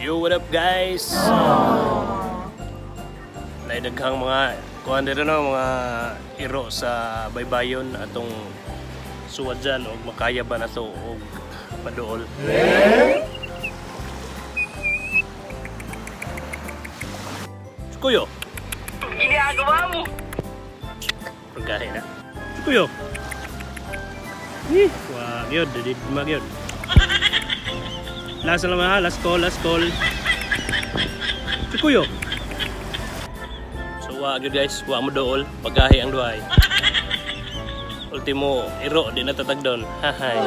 Yo, what up, guys? Naay daghang mga kuan dito, no, mga iro sa baybayon. Atong suwadyan og makaya ba nato og paduol. Kuyo. Ginagawa mo. Pagkain na. Kuyo. Eh, wag yun, did mag yun. Last na naman ha, last call, last call. Kuyo. So wag yun, guys, wa mo dool, paggahi ang duhay. Ultimo, iro, di natatag doon. Hahay.